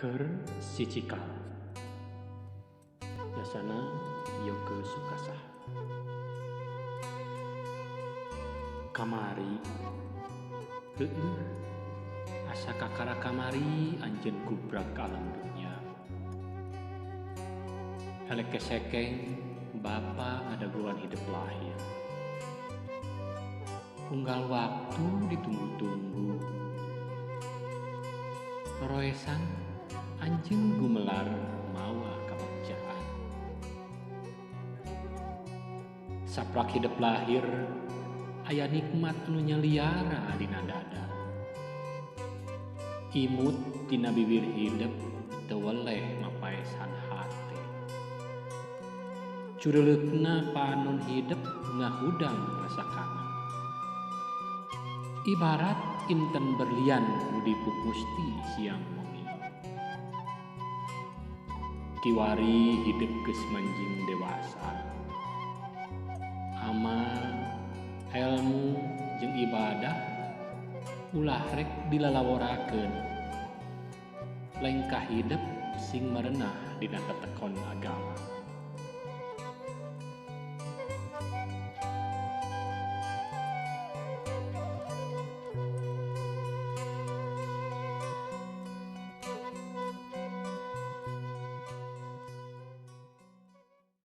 Keur si Cikal. Jasana Yoke Sukasah. Kamari heueuh asa kakara kamari anjeun gubrak ka alam dunya. Elek kesekeng bapa ngadagoan hidep lahir. Unggal waktu ditunggu-tunggu. Roesan anjeun gumelar mawa kabagjaan. Saprak hidep lahir aya nikmat anu nyaliara dina dada. Imut tina bibir hidep teu weleh mapaesan hate. Cureuleukna panon hidep ngahudang rasa kangen. Ibarat inten berlian nu dipupusti siang wengi. Kiwari hidep geus manjing dewasa. Amal, elmu jeung ibadah ulah rek dilalaworakeun. Lengkah hidep sing merenah dina tetekon agama.